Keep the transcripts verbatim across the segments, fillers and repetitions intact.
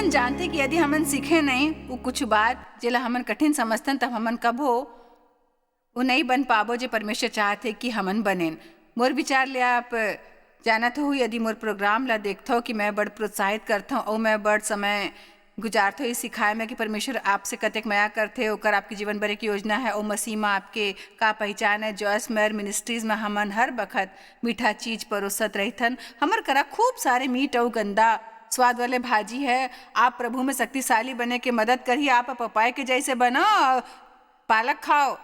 जानथे कि यदि हमन सीखे नहीं वो कुछ बात, जेला हमन कठिन समझथन, तब हमन कभो वो नहीं बन पाबो, जे परमेश्वर चाहथे कि हमन बनेन। मोर विचार ले आप जानत हो, यदि मोर प्रोग्राम ला देखथव कि मैं बड़ प्रोत्साहित करथव अउ मैं बड़ समय गुजारथव ये सिखाए में कि परमेश्वर आपसे कतेक मया करथे, ओकर आपके जीवन बर एक योजना है, ओ मसीह में आपके का पहचान है। जॉयस मेयर मिनिस्ट्रीज में हमन हर बखत मीठा चीज परोसत रहिथन। हमर करा खूब सारे मीठ अउ गंदा स्वाद वाले भाजी है। आप प्रभु में शक्तिशाली बने के मदद करही। आप पपाए के जैसे बनाओ, पालक खाओ।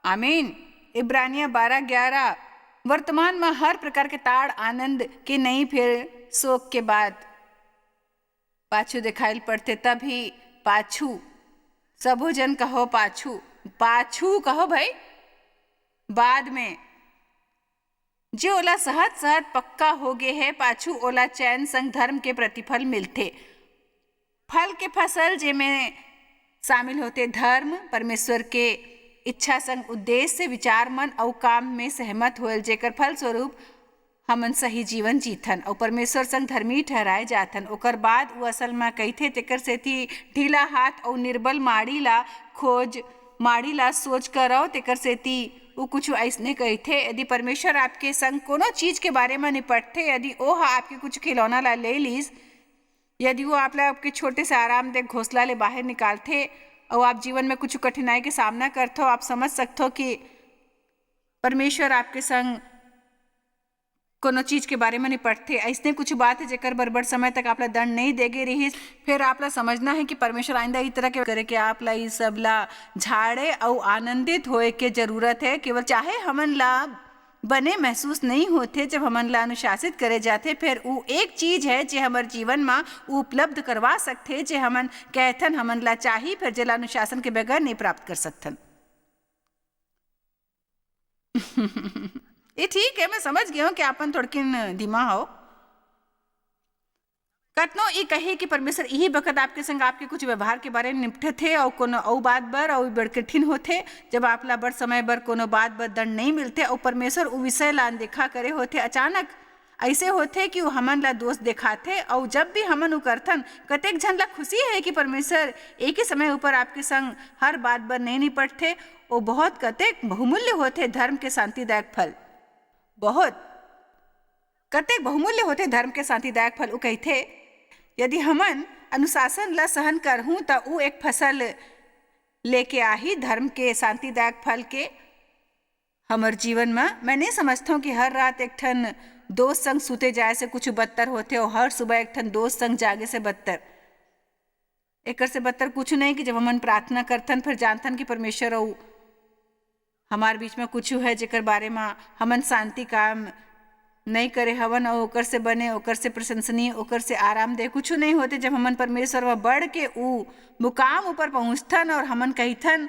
आमीन। इब्रानिया बारह ग्यारह। वर्तमान में हर प्रकार के ताड़ आनंद के नहीं, फिर शोक के बाद पाछू दिखाइल पड़थे, तभी पाछू। सबो जन कहो पाछू, पाछू कहो भाई। बाद में जे ओला सहज सहज पक्का हो गे हे, पाछू ओला चैन संग धर्म के प्रतिफल मिलथे। फल के फसल, जेमे शामिल होथे धर्म, परमेश्वर के इच्छा संग उद्देश्य, विचार, मन अउ काम में सहमत होयल, जेकर फलस्वरूप हमन सही जीवन जीथन अउ परमेश्वर संग धर्मी ठहराए जाथन। ओकर बाद वो असल में कहिथे, तेकर सेती ढीला हाथ अउ निर्बल माड़ी ला खोज, माड़ी ला सोच करव। तेकर सेती वो कुछ अइसने कहिथे, यदि परमेश्वर आपके संग कोनो चीज के बारे में निपटथे, यदि ओह आपके कुछ खिलौना ला ले लीस, यदि वो आप ला आपके छोटे से आरामदेह घोंसला ले बाहर निकालथे अउ आप जीवन में कुछ कठिनाई के सामना करथो, आप समझ सकथो कि परमेश्वर आपके संग कोनो चीज के बारे में निपटथे। अइसने कुछ बात है, जेकर बर बड़ समय तक आप ला दंड नहीं दे गे रिहिस। फिर आप ला समझना है कि परमेश्वर आइंदा ई तरह के करे के आप ला ई सब ला झाड़े अउ आनंदित होए के जरूरत है। केवल चाहे हमन ला बने महसूस नहीं होथे, जब हमन ला अनुशासित करे जाथे, फिर उ एक चीज है, जे हमर जीवन म उपलब्ध करवा सकथे, जे हमन कहथन हमन ला चाही, फिर जेला अनुशासन के बगैर नहीं प्राप्त कर सकथन। ये ठीक है, मैं समझ गया हूँ कि आपन थोड़किन धीमा हो। कतनो ई कही कि परमेश्वर इही बखत आपके संग आपके कुछ व्यवहार के बारे में निपटथे अउ कोनो अउ बात बर अउ बड़ कठिन होथे, जब आप ला बड़ समय बर कोनो बात बर दंड नहीं मिलथे अउ परमेश्वर उ विषय ला अनदेखा करे होथे। अचानक ऐसे होथे कि वो हमन ला दोष देखाथे अउ जब भी हमन उ करथन, कतेक झन ला खुशी है कि परमेश्वर एक ही समय ऊपर आपके संग हर बात बर नहीं निपटथे। वो बहुत कतेक बहुमूल्य होथे धर्म के शांतिदायक फल। बहुत कतेक बहुमूल्य होथे धर्म के शांतिदायक फल। उ कहिथे, यदि हमन अनुशासन ला सहन करहूं, त उ एक फसल लेके आही धर्म के शांतिदायक फल के हमर जीवन म। मैं नहीं समझथौं कि हर रात एक ठन दोस्त संग सुते जाए से कुछ बदतर होथे अउ हर सुबह एक ठन दोस्त संग जागे से बदतर। एकर से बदतर कुछ नहीं कि जब हमन प्रार्थना करथन, फिर जानथन कि परमेश्वर अउ हमार बीच में कुछ है, जेकर बारे में हमन शांति काम नहीं करे हवन, अउ ओकर से बने, ओकर से प्रशंसनीय, ओकर से आरामदेह कुछ नहीं होथे। जब हमन परमेश्वर व बढ़ के उ मुकाम ऊपर पहुंचथन और हमन कहिथन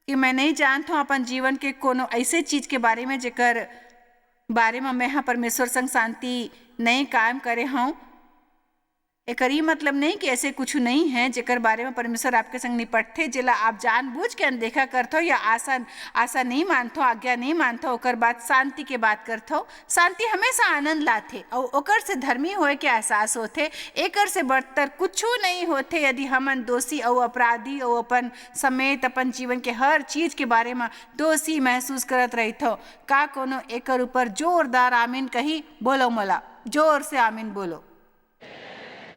कि मैं नहीं जानत हूँ अपन जीवन के कोनो ऐसे चीज के बारे में, जेकर बारे में मैं ह परमेश्वर संग शांति नहीं कायम करे हूँ, एकर ई मतलब नहीं कि ऐसे कुछ नहीं है, जेकर बारे में परमेश्वर आपके संग निपटथे, जेला आप जानबूझ के अनदेखा करथो या आशा, आशा नहीं मानथो, आज्ञा नहीं मानथो, ओकर बाद शांति के बात करथो। शांति हमेशा आनंद लाथे अउ ओकर से धर्मी होए के एहसास होथे। एकर से बदतर कुछू नहीं होथे। यदि हमन दोषी अउ अपराधी अउ अपन समेत अपन जीवन के हर चीज के बारे में दोषी महसूस करत रहिथो, का कोनो एकर ऊपर जोरदार आमीन कही? बोलो मोला, जोर से आमीन बोलो।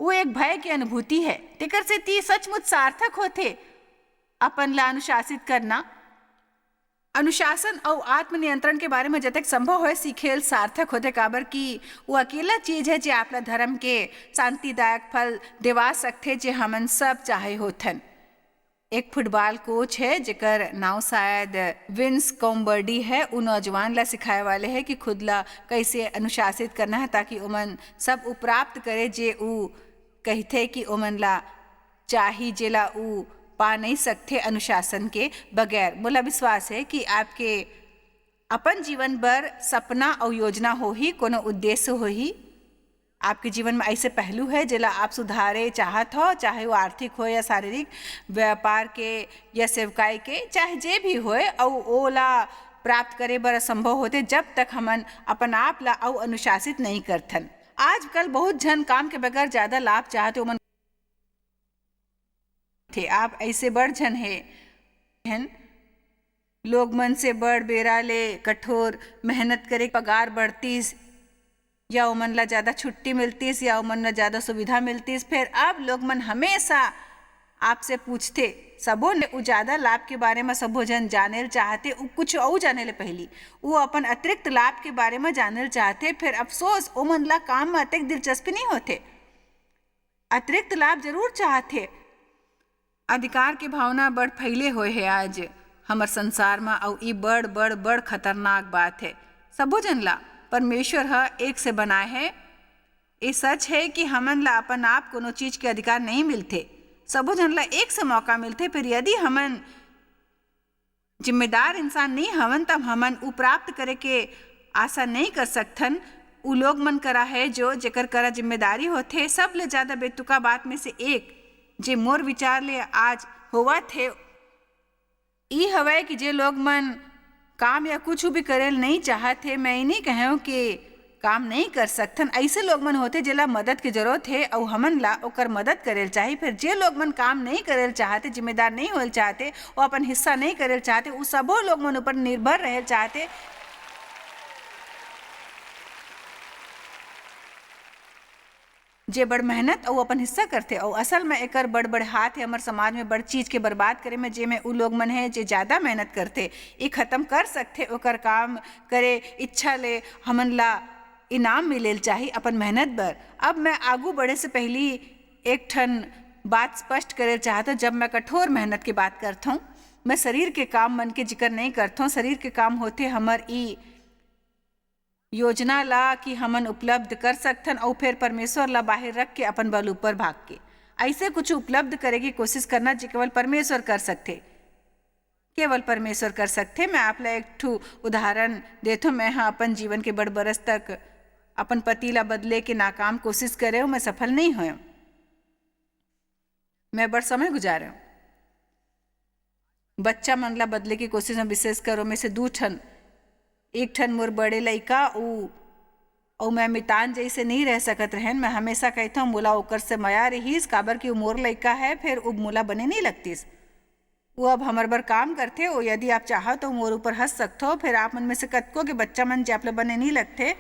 वो एक भय की अनुभूति है, तेकर सेती सचमुच सार्थक होथे अपन ला अनुशासित करना। अनुशासन अउ आत्मनियंत्रण के बारे में जतेक संभव होए सीखेल सार्थक होथे, काबर कि वो अकेला चीज है जे आपला धर्म के शांतिदायक फल देवा सकथे, जे हमन सब चाहे होथन। एक फुटबॉल कोच है, जेकर नाव शायद विंस कॉम्बर्डी है। उ नौजवान ला सिखाए वाले है कि खुद ला कैसे अनुशासित करना है, ताकि ओमन सब उ प्राप्त करे, जे उ कहिथे कि ओमन ला चाही, जेला उ पा नहीं सकथे अनुशासन के बगैर। मोला विश्वास है कि आपके अपन जीवन बर सपना अउ योजना होही, कोनो उद्देश्य होही। आपके जीवन में ऐसे पहलू है, जेला आप सुधारे चाहत हो, चाहे वो आर्थिक हो या शारीरिक, व्यापार के या सेवकाई के, चाहे जे भी होए, अउ ओला प्राप्त करे बर असंभव होथे, जब तक हमन अपन आप ला अउ अनुशासित नहीं करथन। आजकल बहुत झन काम के बगैर ज्यादा लाभ चाहत हे, ओमन थे। आप ऐसे बड़ झन हे, हन? लोग मन से बड़ बेरा ले कठोर मेहनत करे, पगार बढ़तीस या ओमन ला ज्यादा छुट्टी मिलतीस या ओमन ला ज्यादा सुविधा मिलतीस। फिर अब लोग मन हमेशा आपसे पूछथे, सबो ने उ ज्यादा लाभ के बारे में सबो झन जाने ल चाहथे, उ कुछ अउ जाने ले पहली उ अपन अतिरिक्त लाभ के बारे में जाने ल चाहथे। फिर अफसोस, ओमन ला काम में अतिरिक्त दिलचस्पी नहीं होथे। अतिरिक्त लाभ जरूर चाहथे। अधिकार के भावना बड़ फैले होए हे आज हमर संसार म, अउ ई बड़, बड़, बड़ खतरनाक बात हे। सबो जन ला परमेश्वर ह एक से बनाए हे। ए सच हे कि हमन ला अपन आप कोनो चीज के अधिकार नहीं मिलथे। सबो जन ला एक से मौका मिलथे, फिर यदि हमन जिम्मेदार इंसान नहीं हवन, तब हमन उ प्राप्त करे के आशा नहीं कर सकथन। उ लोग मन करा है जो जेकर करा जिम्मेदारी होथे। सब ले ज्यादा बेतुका बात में से एक, जे मोर विचार ले आज होवत हे, ई हवय कि जे लोग मन काम या कुछ भी करे ल नहीं चाहत हे, मैं ई नहीं कहूँ कि काम नहीं कर सकथन। ऐसे लोग मन होथे जेला मदद के जरूरत हे, अउ हमन ला ओकर मदद करे ल चाही। फिर जे लोग मन काम नहीं करे ल चाहते, जिम्मेदार नहीं होए ल चाहते, वो अपन हिस्सा नहीं करे ल चाहते, उ सबो लोग मन ऊपर निर्भर रहे ल चाहते, जे बड़ मेहनत अउ अपन हिस्सा करथे। अउ असल में एकर बड़-बड़ हाथ हे हमर समाज में बड़ चीज के बर्बाद करे में, जेमे उ लोग मन हे जे ज्यादा मेहनत करथे, ई खत्म कर सकथे। ओकर काम करे इच्छा ले हमन ला इनाम मिले ल चाही अपन मेहनत बर। अब मैं आगू बढ़े से पहली एक ठन बात स्पष्ट करे ल चाहत हूँ। जब मैं कठोर मेहनत की बात करत हूँ, मैं शरीर के काम मन के जिक्र नहीं करत हूँ। शरीर के काम होथे हमर ई योजना ला कि हमन उपलब्ध कर सकथन, अउ फिर परमेश्वर ला बाहिर रख के अपन बल ऊपर भाग के ऐसे कुछ उपलब्ध करे की कोशिश करना, जे केवल परमेश्वर कर सकथे। केवल परमेश्वर कर सकथे। मैं आप ला एक ठो उदाहरण देथों। मैं ह अपन जीवन के बड़ बरस तक अपन पति ला बदले के नाकाम कोशिश करे हूँ, मैं सफल नहीं होय। मैं बड़ समय गुजारे हूँ बच्चा मन ला बदले की कोशिश में, विशेष कर ओमे से दू ठन। एक ठन मोर बड़े लइका, उ अउ मैं मितान जइसे नहीं रह सकत रहन। मैं हमेशा कहथों, मोला ओकर से मया रहीस, काबर कि उ मोर लइका है, फिर उ मोला बने नहीं लगतीस। वो अब हमर बर काम करथे। ओ, यदि आप चाहो तो मोर ऊपर हंस सकथो। फिर आप मन में से कतको के बच्चा मन जे आप ला बने नहीं लगथे,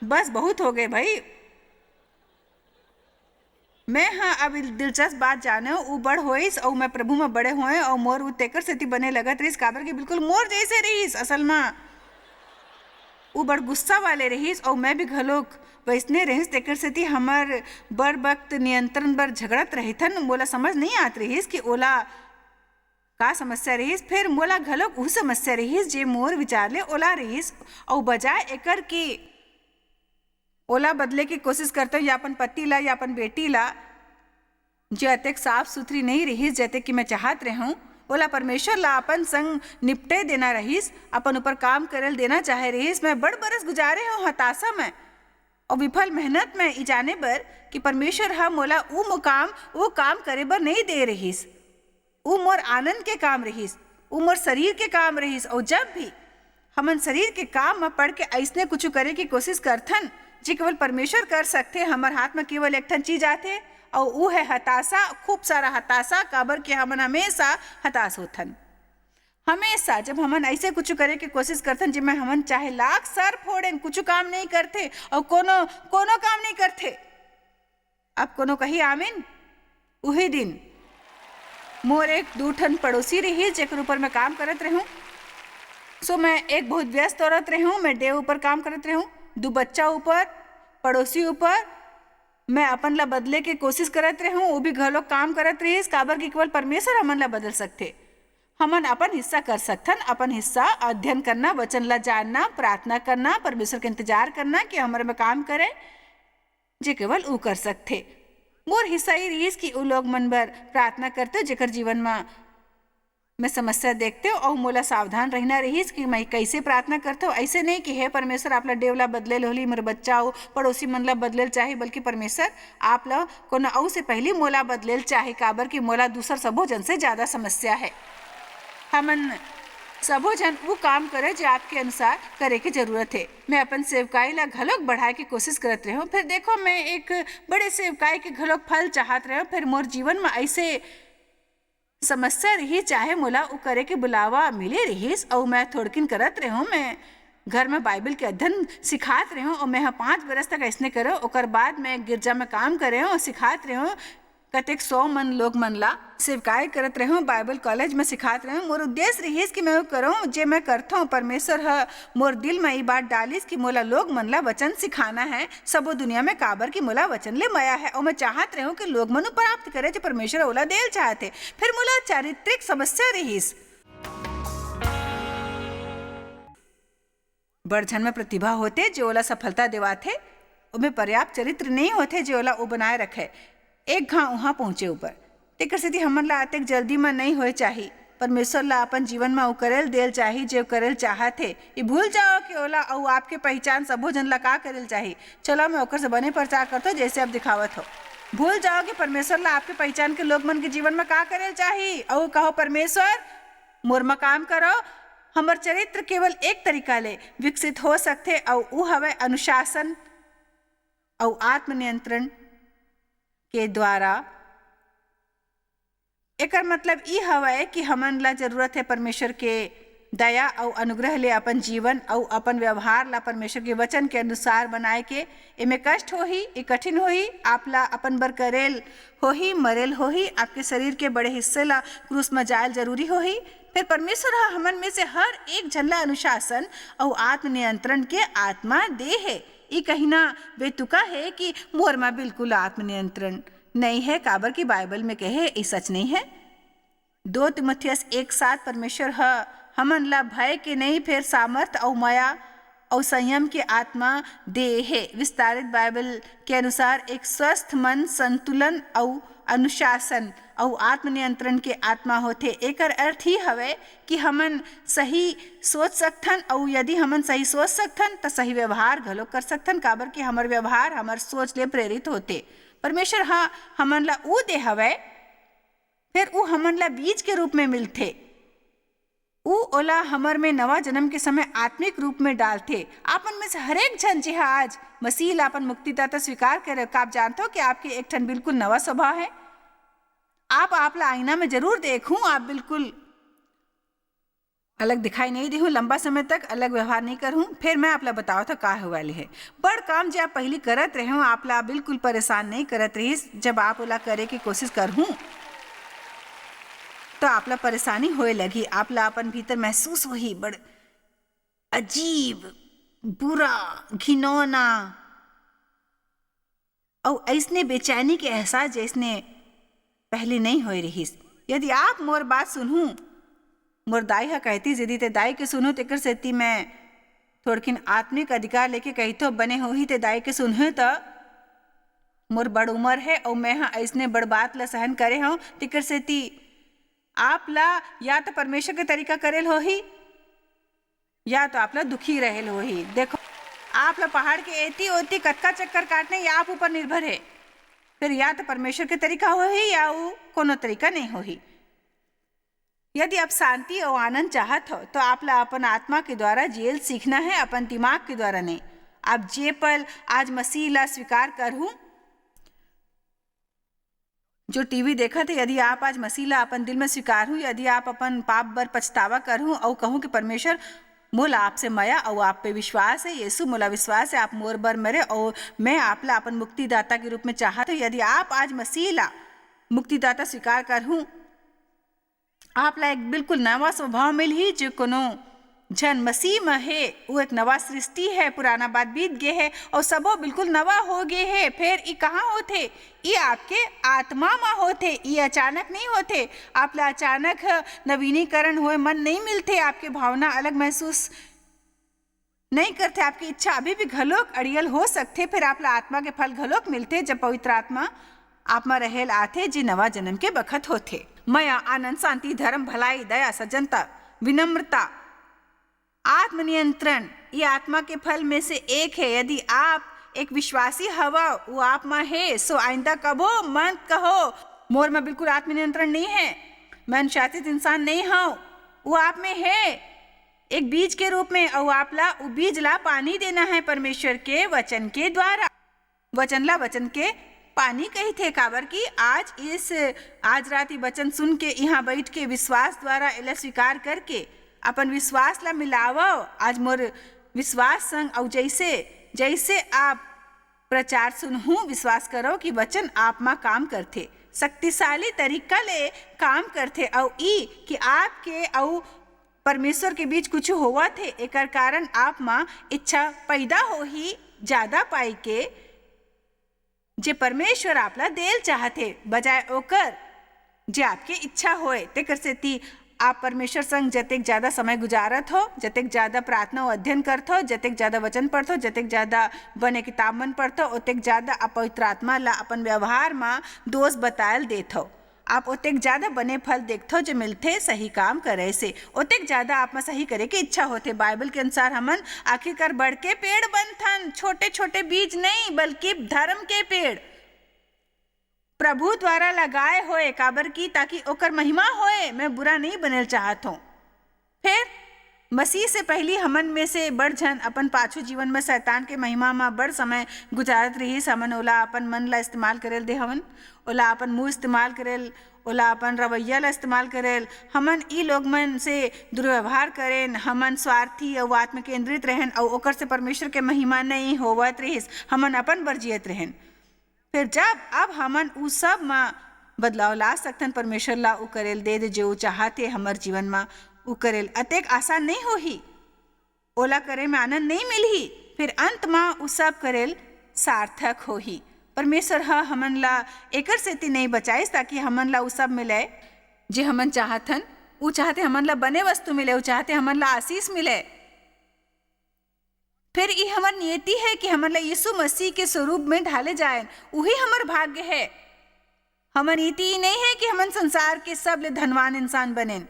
बस बहुत हो गए भाई। मैं ह अब दिलचस्प बात जाने, उ बड़ होइस अउ मैं प्रभु म बड़े होए, अउ मोर उ तेकर सेती बने लगत रहिस, काबर कि बिल्कुल मोर जइसे रहिस। असल म उ बड़ गुस्सा वाले रहिस, अउ मैं भी घलोक वइसने रहिस। तेकर सेती हमर बड़ वक्त नियंत्रण बर झगड़त रहिथन। मोला समझ नहीं आत रहिस कि ओला का समस्या रहिस। फिर मोला घलोक उ समस्या रहिस, जे मोर विचार ले ओला रहिस, अउ बजाय एकर कि ओला बदले के कोशिश करते हो, या अपन पति ला, या अपन बेटी ला, जे अतेक साफ सुथरी नहीं रहिस, जतेक कि मैं चाहत रहूं, ओला परमेश्वर ला अपन संग निपटे देना रहिस, अपन ऊपर काम करे ल देना चाहे रहिस। मैं बड़ बरस गुजारे हूं हताशा में अउ विफल मेहनत में, ई जाने बर कि परमेश्वर ह मोला उ मुकाम, उ काम करे बर नहीं दे रहिस। उ मोर आनंद के काम रहिस, उ मोर शरीर के काम रहिस। अउ जब भी हमन शरीर के काम म पड़ के अइसने कुछु करे के कोशिश करथन, जे केवल परमेश्वर कर सकथे, हमर हाथ म केवल एक ठन चीज आथे, अउ उ है हताशा, खूब सारा हताशा, काबर कि हमन हमेशा हताश होथन। हमेशा जब हमन ऐसे कुछ करे के कोशिश करथन, जेमा हमन चाहे लाख सर फोड़ेन, कुछ काम नहीं करथे, अउ कोनो, कोनो काम नहीं करथे। अब कोनो कही, "आमीन।" उही दिन मोर एक दू ठन पड़ोसी रही, जेकर ऊपर मैं काम करत रहूं। सो मैं एक बहुत व्यस्त औरत रहूं, मैं डेव ऊपर काम करत रहूं, दू बच्चा ऊपर, पड़ोसी ऊपर। मैं अपन ला बदले के कोशिश करत रहूं, वो भी घलो काम करत रहिस, काबर कि केवल परमेश्वर हमन ला बदल सकथे। हमन अपन हिस्सा कर सकथन, अपन हिस्सा अध्ययन करना, वचन ला जानना, प्रार्थना करना, परमेश्वर के इंतजार करना कि हमर में काम करे, जे केवल ऊ कर सकथे। मोर हिस्सा ये रहिस कि ऊ लोग मन बर प्रार्थना करते, जेकर जीवन म मैं समस्या देखते अऊ मोला सावधान रहना रहिस कि मैं कइसे प्रार्थना करथव। अइसे नहीं कि हे परमेश्वर, आप ला डेव ला बदले ल होही, मोर बच्चा अऊ पड़ोसी मन ला बदले ल चाही, बल्कि परमेश्वर, आप ला कोनो अऊ से पहिली मोला बदले ल चाही, काबर कि मोला दूसर सबो जन से ज्यादा समस्या हे। हमन सबो झन वो काम करे जे आपके अनुसार करे के जरूरत हे। मैं अपन सेवकाई ला घलोक बढ़ाए के कोशिश करत रहेंव। फिर देखो, मैं एक बड़े सेवकाई के घलोक फल चाहत रहेंव। फिर मोर जीवन में ऐसे समस्या रही, चाहे मोला वो करे के बुलावा मिले रहिस, अउ मैं थोड़किन करत रहेंव। मैं घर में बाइबल के अध्ययन सिखात रहेंव, अउ मैं ह पाँच बरस तक अइसने करेंव। ओकर बाद मैं गिरजा में काम करेंव अउ सिखात रहेंव। कतेक सौ मन लोग मन ला सेवकाई करत रहेंव, बाइबल कॉलेज में सिखात रहेंव। मोर उद्देश्य रहिस कि मैं वो करेंव, जे मैं करथों। परमेश्वर ह मोर दिल में ई बात डालिस कि मोला लोग मन ला वचन सिखाना है, सबो दुनिया में, काबर कि मोला वचन ले मया है, अउ मैं चाहत रहेंव कि लोग मन प्राप्त करे, जो परमेश्वर ओला देल चाहत हे। फिर मोला चारित्रिक समस्या रहिस। बड़ झन में प्रतिभा होथे, जे ओला सफलता देवाथे, ओमे पर्याप्त चरित्र नइ होथे, जे ओला ओ बनाए रखे, एक घांव उहां पहुंचे ऊपर। तेकर सेती हमन ला अतेक जल्दी म नइ होए चाही। परमेश्वर ला अपन जीवन म ओ करेल देल चाही, जे ओ करेल चाहत हे। ये भूल जाओ कि ओला अउ आपके पहचान सबो झन ला का करेल चाही। चलो, मैं ओकर से बने प्रचार करथो, जैसे अब दिखावत हो। भूल जाओ कि परमेश्वर ला आपके पहचान के लोग मन के जीवन म का करेल चाही, अउ कहो, "परमेश्वर, मोर म काम करो।" हमर चरित्र केवल एक तरीका ले विकसित हो सकथे, अउ ऊ हवय अनुशासन अउ आत्मनियंत्रण के द्वारा। एकर मतलब ई हवय कि हमन ला जरूरत हे परमेश्वर के दया अउ अनुग्रह ले अपन जीवन अउ अपन व्यवहार ला परमेश्वर के वचन के अनुसार बनाए के। एमे कष्ट होही, ए कठिन होही, आप ला अपन बर करेल होही, मरेल होही, आपके शरीर के बड़े हिस्से ला क्रूस म जायल जरूरी होही। फिर परमेश्वर ह हमन में से हर एक झन ला अनुशासन अउ आत्मनियंत्रण के आत्मा दे हे। ई कहिना बेतुका हे कि मोर म बिल्कुल आत्मनियंत्रण नइ हे, काबर कि बाइबल में कहे, ई सच नइ हे। दो तीमुथियुस एक सात, परमेश्वर ह हमन ला भय के नइ, फेर सामर्थ अउ मया अउ संयम के आत्मा दे हे। विस्तारित बाइबल के अनुसार एक स्वस्थ मन संतुलन अउ अनुशासन अउ आत्मनियंत्रण के आत्मा होथे। एकर अर्थ ही हवय कि हमन सही सोच सकथन, अउ यदि हमन सही सोच सकथन, त सही व्यवहार घलो कर सकथन, काबर कि हमर व्यवहार हमर सोच ले प्रेरित होथे। परमेश्वर ह हमन ला ऊ दे हवय, फेर ऊ हमन ला बीज के रूप में मिलथे। ऊ ओला हमर में नवा जन्म के समय आत्मिक रूप में डालथे। आप मन में से हरेक झन, जिहा आज मसीह ला अपन मुक्तिदाता स्वीकार करे, का आप जानथो कि आपके एक ठन बिल्कुल नवा स्वभाव है? आप, आप ला आईना में जरूर देखूं, आप बिल्कुल अलग दिखाई नहीं देहूं, लंबा समय तक अलग व्यवहार नहीं करहूं, फिर मैं आप ला बतावत हूं का होए वाले है। बड़ काम जे आप पहली करत रहे हो, आप ला बिल्कुल परेशान नहीं करत रहिस। जब आप ओला करे के कोशिश करहूं, तो आप ला परेशानी होए लगही। आप ला अपन भीतर महसूस होही बड़ अजीब, बुरा, घिनौना, अउ अइसने बेचैनी के एहसास, जइसने पहली नइ होए रिहिस। यदि आप मोर बात सुनहू, मोर दाई ह कहतिस, "यदि ते दाई के सुनहू, तेकर सेती मैं थोड़किन आत्मिक अधिकार लेके कहिथो, बने होही ते दाई के सुनहू त।" मोर बड़ उमर हे अउ मैं ह अइसने बड़ बात ल सहन करे हंव, तेकर सेती आप ला या त परमेश्वर के तरीका करेल होही, या तो आप ला दुखी रहेल होही। देखो, आप ला पहाड़ के एती ओती कतका चक्कर काटने, या आप ऊपर निर्भर हे। फिर या तो परमेश्वर के तरीका होही, या वो कोनो तरीका नहीं होही। यदि आप शांति अउ आनंद चाहत हो, तो आप ला अपन आत्मा के द्वारा जियल सीखना है, अपन दिमाग के द्वारा नहीं। आप जे पल आज मसीह ला स्वीकार करहू, जो टीवी देखत हे, यदि आप आज मसीह ला अपन दिल में स्वीकारहू, यदि आप अपन पाप बर पछतावा करहू अउ कहूँ कि, "परमेश्वर, मोला आपसे मया अउ आप पे विश्वास हे, यीशु, मोला विश्वास हे, आप मोर बर मरे अउ मैं आप ला अपन मुक्तिदाता के रूप में चाहत हूँ।" यदि आप आज मसीह ला मुक्तिदाता स्वीकार करहू, आप ला एक बिल्कुल नवा स्वभाव मिलही, जो कोनो झन मसीह म हे, वो एक नवा सृष्टि है, पुराना बात बीत गे है अउ सबो बिल्कुल नवा हो गे है। फेर ई कहाँ होथे? ई आपके आत्मा म होथे, ई अचानक नहीं होथे। आप ला अचानक नवीनीकरण होए मन नहीं मिलथे, आपके भावना अलग महसूस नहीं करथे, आपकी इच्छा अभी भी घलोक अड़ियल हो सकथे, फेर आप ला आत्मा के फल घलोक मिलथे, जब पवित्र आत्मा आप म रहेल आथे, जे नवा जन्म के बखत होथे। मया, आनंद, शांति, धर्म, भलाई, दया, सज्जनता, विनम्रता, आत्मनियंत्रण, ये आत्मा के फल में से एक है। यदि आप एक विश्वासी हवव, वो आप म हे, सो आइंदा कभो मत कहो, "मोर म बिल्कुल आत्मनियंत्रण नहीं है, मैं अनुशासित इंसान नहीं हव।" वो आप में हे, एक बीज के रूप में, अउ आप ला उ बीज ला पानी देना है परमेश्वर के वचन के द्वारा। वचन ला वचन के पानी कहिथे, काबर कि आज इस, आज रात ये वचन सुन के, यहाँ बैठ के विश्वास द्वारा एला स्वीकार करके अपन विश्वास ला मिलावव आज मोर विश्वास संग, अउ जैसे, जैसे आप प्रचार सुनहू, विश्वास करो कि वचन आप मा काम करथे, शक्तिशाली तरीका ले काम करथे, अउ ई कि आपके अउ परमेश्वर के बीच कुछ होवत हे, एकर कारण आप मा इच्छा पैदा होही ज्यादा पाई के, जे परमेश्वर आप ला देल चाहत हे, बजाय ओकर जे आपके इच्छा होए। तेकर सेती आप परमेश्वर संग जतेक ज्यादा समय गुजारत हो, जतेक ज्यादा प्रार्थना अउ अध्ययन करत हो, जतेक ज्यादा वचन पढ़त हो, जतेक ज्यादा बने किताब मन पढ़त हो, ओतेक ज्यादा आप पवित्र आत्मा ला अपन व्यवहार मा दोष बतायल देत हो। आप ओतेक ज्यादा बने फल देखथव जे मिलथे सही काम करे से, ओतेक ज्यादा आप म सही करे के इच्छा होथे। बाइबल के अनुसार हमन आखिरकार बड़ के पेड़ बनथन, छोटे-छोटे बीज नहीं, बल्कि धर्म के पेड़, प्रभु द्वारा लगाए होए, काबर कि ताकि ओकर महिमा होए। मैं बुरा नहीं बनेल चाहत हूँ। फेर मसीह से पहिली हमन में से बड़ झन अपन पाछू जीवन म शैतान के महिमा म बड़ समय गुजारत रिहिस। हमन ओला अपन मन ला इस्तेमाल करेल दे हवन, ओला अपन मुंह इस्तेमाल करेल, ओला अपन रवैया ला इस्तेमाल करेल। हमन ई लोग मन से दुर्व्यवहार करेन, हमन स्वार्थी अउ आत्म केंद्रित रहेन अउ ओकर से परमेश्वर के महिमा नइ होवत रिहिस। हमन अपन बर जियत रहेन। फेर जब अब हमन उ सब म बदलाव ला सकथन, परमेश्वर ला उ करेल दे दे, जे उ चाहत हे हमर जीवन म, उ करेल अतेक आसान नइ होही, ओला करे म आनंद नइ मिलही, फेर अंत म उ सब करेल सार्थक होही। परमेश्वर ह हमन ला एकर सेती नइ बचाइस, ताकि हमन ला उ सब मिले, जे हमन चाहत हन। उ चाहत हे हमन ला बने वस्तु मिले, उ चाहत हे हमन ला आशीष मिले। फेर ई हमर नियति हे कि हमन ला यीशु मसीह के स्वरूप में ढाले जाएन, उही हमर भाग्य हे। हमर नीति ई नइ हे कि हमन संसार के सबले धनवान इंसान बनेन,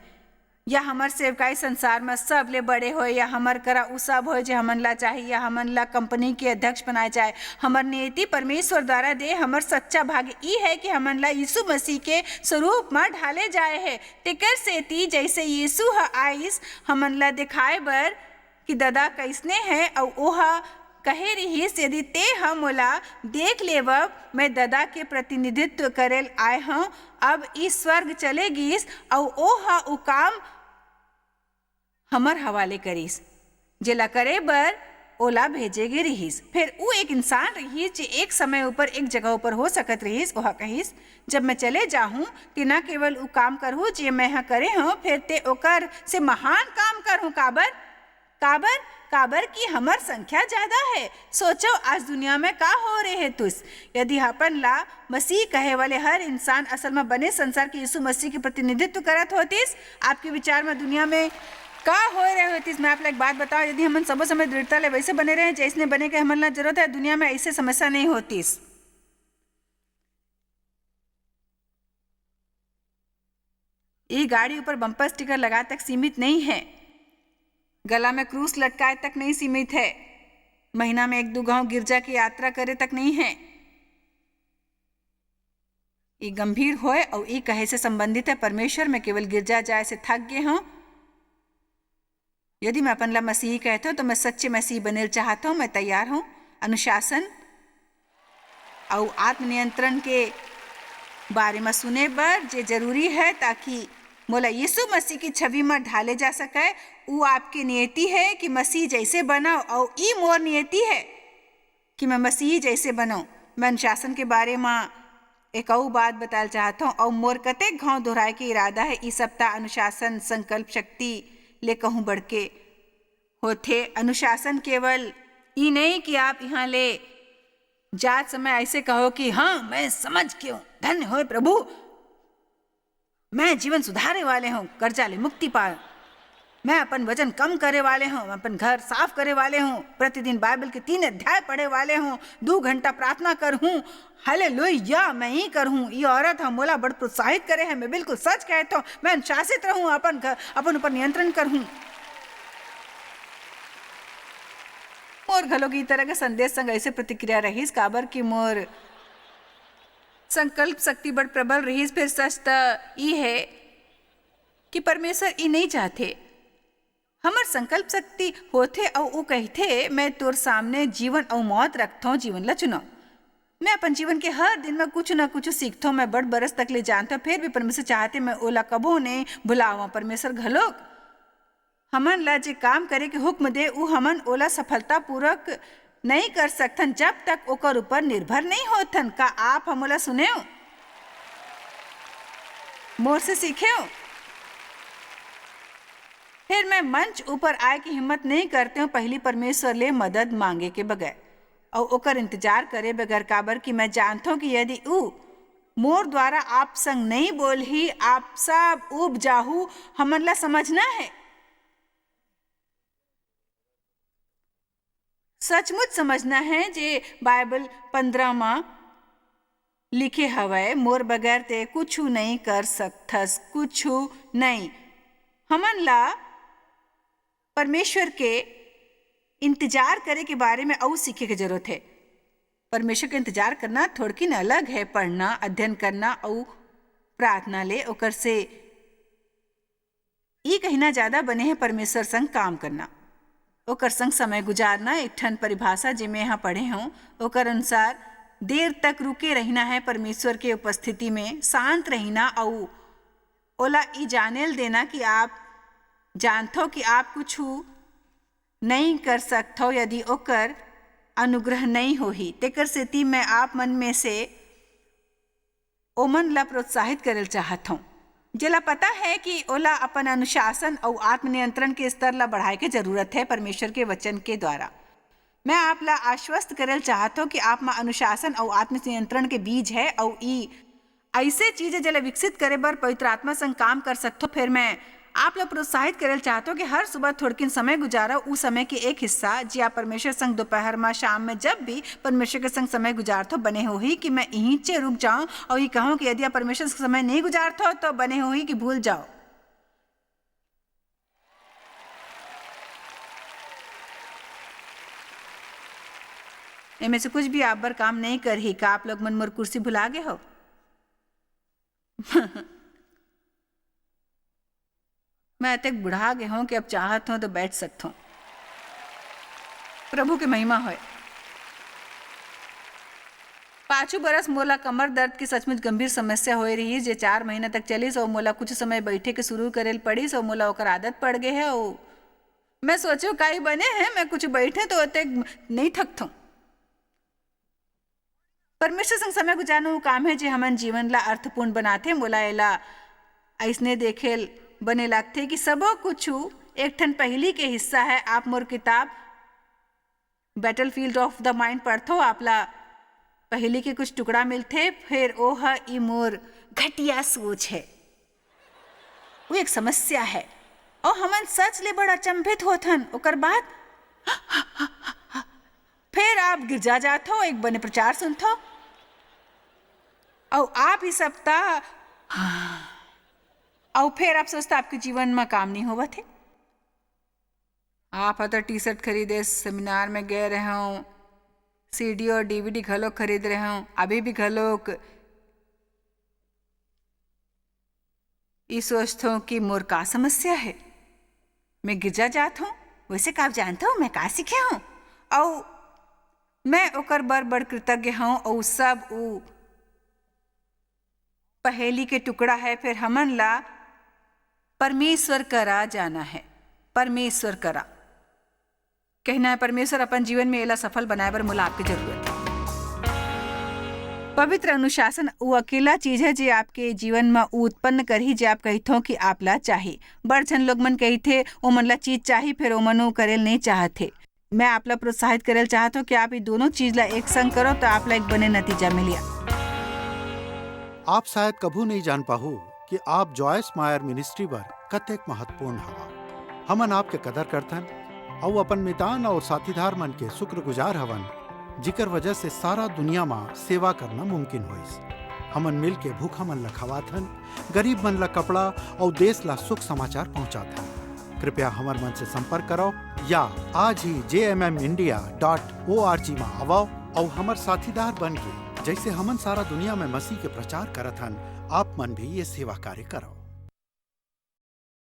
या हमर सेवकाई संसार म सबले बड़े होय, या हमर करा उ सब होय जे हमन ला चाही, या हमन ला कंपनी के अध्यक्ष बनाए जाए। हमर नियति परमेश्वर द्वारा दे हमर सच्चा भाग्य ई हे कि हमन ला यीशु मसीह के स्वरूप म ढाले जाए हे। तेकर सेती जइसे यीशु ह आइस हमन ला देखाए बर, कि ददा कइसने हे, अउ ओह कहे रिहिस, "यदि तें ह मोला देख लेवब, मैं ददा के प्रतिनिधित्व करे ल आय हंव।" अब ई स्वर्ग चले गीस, अउ ओह ओ काम हमर हवाले करिस, जेला करे बर ओला भेजे गे रिहिस। फेर ऊ एक इंसान रिहिस, जे एक समय ऊपर एक जगह ऊपर हो सकत रिहिस। ओह कहिस, "जब मैं चले जाहूं, तें न केवल ऊ काम करहू, जे मैं ह करे हंव, फेर तें ओकर से महान काम करहू।" काबर? काबर? काबर कि हमर संख्या ज्यादा हे। सोचो, आज दुनिया में का हो रहे हे तुस? यदि अपन ला मसीह कहे वाले हर इंसान असल में बने संसार के यीशु मसीह के प्रतिनिधित्व करत होतिस, आपके विचार में दुनिया में का हो रहे होतिस? मैं आप ला एक बात बताओ, यदि हमन सबो समय दृढ़ता ले वैसे बने रहे, जैसने बने के हमन ला जरूरत हे, दुनिया में ऐसे समस्या नहीं होतिस। ये गाड़ी ऊपर बम्पर स्टिकर लगा तक सीमित नहीं है, गला में क्रूस लटकाए तक नहीं सीमित है, महीना में एक दो गांव गिरजा की यात्रा करे तक नहीं है। ये गंभीर होए अउ ये कहे से संबंधित है, "परमेश्वर, मैं केवल गिरजा जाए से थक गए हूँ। यदि मैं अपन ला मसीही कहत हूँ, तो मैं सच्चे मसीही बने ल चाहत हूँ। मैं तैयार हूँ अनुशासन अउ आत्मनियंत्रण के बारे में सुने बर, जे जरूरी है, ताकि मोला यीशु मसीह की छवि में ढाले जा सके।" ऊ आपके नियति है कि मसीह जैसे बनाओ, अउ ई मोर नियति है कि मैं मसीही जैसे बनूं। मैं अनुशासन के बारे म एक अउ बात बताल चाहत हूँ, अउ मोर कतेक घाव दोहराए के इरादा है। ई सप्ताह अनुशासन, संकल्प शक्ति ले कहूँ बढ़ के होथे। अनुशासन केवल ई नहीं कि आप यहाँ ले जात समय ऐसे कहो कि "हाँ, मैं समझ के हूँ, धन्य होए प्रभु।" मैं जीवन सुधारे वाले हूँ, कर्जा ले मुक्ति पाए। मैं अपन वजन कम करे वाले हूँ, मैं अपन घर साफ करे वाले हूँ, प्रतिदिन बाइबल के तीन अध्याय पढ़े वाले हूँ, दू घंटा प्रार्थना कर हूँ। हालेलुया, मैं ही कर हूँ। ये औरत ह मोला बड़ प्रोत्साहित करे है। मैं बिल्कुल सच कहत हूँ, मैं अनुशासित रहूँ, अपन घर, अपन ऊपर नियंत्रण कर हूँ। मोर घलो की तरह के संदेश संग ऐसे प्रतिक्रिया रहिस, काबर कि मोर संकल्प शक्ति बड़ प्रबल रहिस। फिर सच त ई है कि परमेश्वर ई नहीं चाहते हमर संकल्प शक्ति होथे अउ ऊ कहिथे, "मैं तोर सामने जीवन अउ मौत रखथौं, जीवन ला चुनव।" मैं अपन जीवन के हर दिन म कुछु न कुछु सीखथौं। मैं बड़ बरस तक ले जानथौं, फेर भी परमेसर चाहथे मैं ओला कभू नइ भुलावं। परमेसर घलोक हमन ला जे काम करे के हुक्म दे, ऊ हमन ओला सफलतापूर्वक नइ कर सकथन, जब तक ओकर ऊपर निर्भर नइ होथन। का आप ह मोला सुनेव? मोर से सीखेव? फेर मैं मंच ऊपर आए के हिम्मत नइ करतेंव, पहिली परमेसर ले मदद मांगे के बगैर अउ ओकर इंतजार करे बगैर, काबर कि मैं जानथौं कि यदि ऊ मोर द्वारा आप संग नइ बोलही, आप सब उब जाहू। हमन ला समझना हे, सचमुच समझना हे, जे बाइबल पंद्रह म लिखे हवय, "मोर बगैर ते कुछु नइ कर सकथस, कुछु नइ।" हमन ला परमेसर के इंतजार करे के बारे म अउ सीखे के जरूरत हे। परमेसर के इंतजार करना थोड़किन अलग हे पढ़ना, अध्ययन करना अउ प्रार्थना ले। ओकर से ई कहिना जादा बने हे, परमेसर संग काम करना, ओकर संग समय गुजारना। एक ठन परिभाषा जे मेंहा पढ़े हंव, ओकर अनुसार देर तक रुके रहिना हे परमेसर के उपस्थिति म, सांत रहिना अउ ओला ई जाने ल देना कि आप जानथव कि आप कुछु नइ कर सकथव, यदि ओकर अनुग्रह नइ होही। तेकर सेती मैं आप मन म से ओमन ला प्रोत्साहित करे ल चाहत हंव, जेला पता हे कि ओला अपन अनुशासन अउ आत्मनियंत्रण के स्तर ला बढ़ाए के जरूरत हे परमेसर के वचन के द्वारा। मैं आप ला आश्वस्त करे ल चाहत हंव कि आप म अनुशासन अउ आत्मनियंत्रण के बीज हे, अउ ई अइसे चीज हे, जेला विकसित करे बर पवित्र आत्मा संग काम कर सकथव। फेर मैं आप ला प्रोत्साहित करे ल चाहत हंव कि हर सुबह थोड़किन समय गुजारव, उ समय के एक हिस्सा, जे आप परमेसर संग दोपहर म, शाम म, जब भी परमेसर के संग समय गुजारथव, बने होही कि मैं इहींचे रुक जावं अउ ये कहंव कि यदि आप परमेसर संग समय नइ गुजारथव, त बने होही कि भूल जाव। एमे से कुछ भी आप बर काम नइ करही। का आप लोग मन मोर कुर्सी भुला गे हव? मैं अतेक बुढ़ा गे हंव कि अब चाहत हंव तो बैठ सकथंव। प्रभु के महिमा होय। पाछू बरस मोला कमर दर्द के सचमुच गंभीर समस्या होए रिहिस, जे चार महीना तक चलिस अउ मोला कुछ समय बइठे के शुरू करे ल पड़िस अउ मोला ओकर आदत पड़ गे हे अउ मैं सोचेंव, "का ई बने हे, मैं कुछ बइठेंव तो अतेक नइ थकथंव।" परमेसर संग समय गुजारना वो काम हे, जे हमन जीवन ला अर्थपूर्ण बनाथे। मोला एला अइसने देखे ल बने लागथे कि सबो कुछु एक ठन पहेली के हिस्सा हे। आप मोर किताब Battlefield of the Mind पढ़थव, आप ला पहेली के कुछ टुकड़ा मिलथे, फेर ओ ह ई मोर घटिया सोच हे, वो एक समस्या हे। अउ हमन सच ले बड़ अचंभित होथन। ओकर बाद फेर आप गिरजा जाथव, एक बने प्रचार सुनथव, अउ आप ई सप्ताह, अउ फेर आप सोचथव आपके जीवन म काम नइ होवत हे। आप ह तो टी शर्ट खरीदे, सेमिनार में गए रहेंव, सीडी और डीवीडी घलोक खरीद रहेंव, अभी भी घलोक ई सोचथंव कि मोर का समस्या हे। मैं गिरजा जात हंव, वइसे का आप जानथव मैं का सीखे हंव? अउ मैं ओकर बर बड़ कृतज्ञ हंव। अउ सब उ पहेली के टुकड़ा हे, फेर हमन ला परमेसर करा जाना हे, परमेसर करा। कहना हे, "परमेसर, अपन जीवन में एला सफल बनाए बर मोला आपके जरूरत हे।" पवित्र अनुशासन वो अकेला चीज हे, जे आपके जीवन म ऊ उत्पन्न करही, जे आप कहिथव कि आप ला चाही। बड़ झन लोग मन कहिथे, ओमन ला चीज चाही, फेर ओमन वो करे ल नइ चाहत हे। मैं आप ला प्रोत्साहित करे ल चाहत हंव कि आप ये दोनों चीज ला एक संग करव, त आप ला एक बने नतीजा मिलही। आप शायद कभू नइ जान पाहू कि आप जॉयस मायर मिनिस्ट्री बर कतेक महत्वपूर्ण हवव। हमन आपके कदर करथन अउ अपन मितान अउ साथीदार मन के शुक्रगुजार हवन, जिकर वजह से सारा दुनिया म सेवा करना मुमकिन होइस। हमन मिल के भूखा मन ला खवाथन, गरीब मन ला कपड़ा अउ देश ला शुभ समाचार पहुंचाथन। कृपया हमर मन से संपर्क करव या आज ही J M M India dot O R G म आवव अउ हमर साथीदार बन के, जइसे हमन सारा दुनिया में मसीह के प्रचार करत हन, आप मन भी ये सेवा कार्य करव।